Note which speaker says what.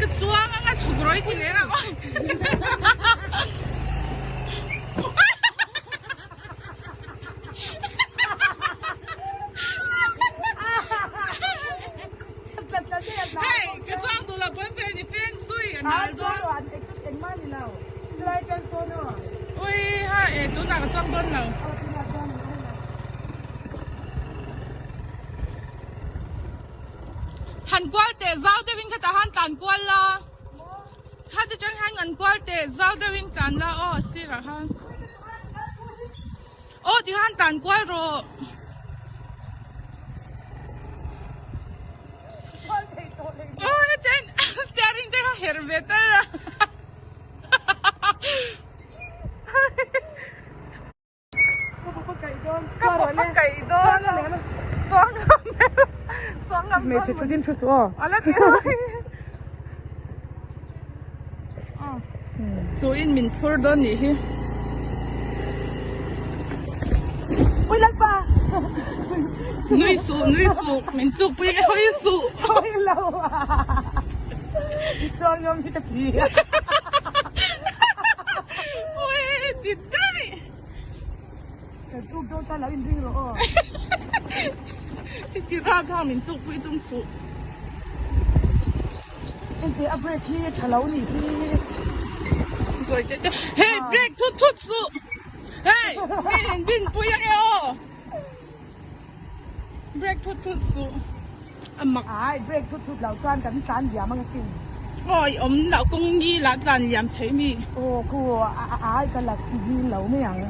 Speaker 1: Ka chuang anga chhuk rawih ti leh a. Hei, ka chuang duh lo pawn fen i fen zui a nal dawn. Ui ha e tunah ka chuang dawn lo. Han kual teh zau deuhin khatah han tlan kual la. Kha te chang hian an kual teh zau deuhin tlan la aw a sirah khan. Aw tikhan tlan kual rawh. Aw hetiang steering te kha herh ve tal a.
Speaker 2: Hmeichhe thu din thu suh aw.
Speaker 1: Tuin min phur dawn nih hi.
Speaker 2: Ui lalpa.
Speaker 1: Nui suh nui suh min chuk pui nge hawi suh.
Speaker 2: Hawi lo. I chuang ngam hi ka ti.
Speaker 1: Ui ti daih.
Speaker 2: Kan tuk dawn chuan lo inring rawh aw.
Speaker 1: Ti ti ral thang min chuk pui tum suh.
Speaker 2: Engti a brake hi tha lo nih hi.
Speaker 1: Zawi te te. Hey brake thut thut suh. Hey mi in bin pui ange aw. Brake thut thut suh. A mak.
Speaker 2: Ai brake thut thut lo chuan kan tlan liam ang asin.
Speaker 1: Awi awm loh kawng ngi lah tlan liam thei mi.
Speaker 2: Aw khu ai ka la ngil lo mai ang.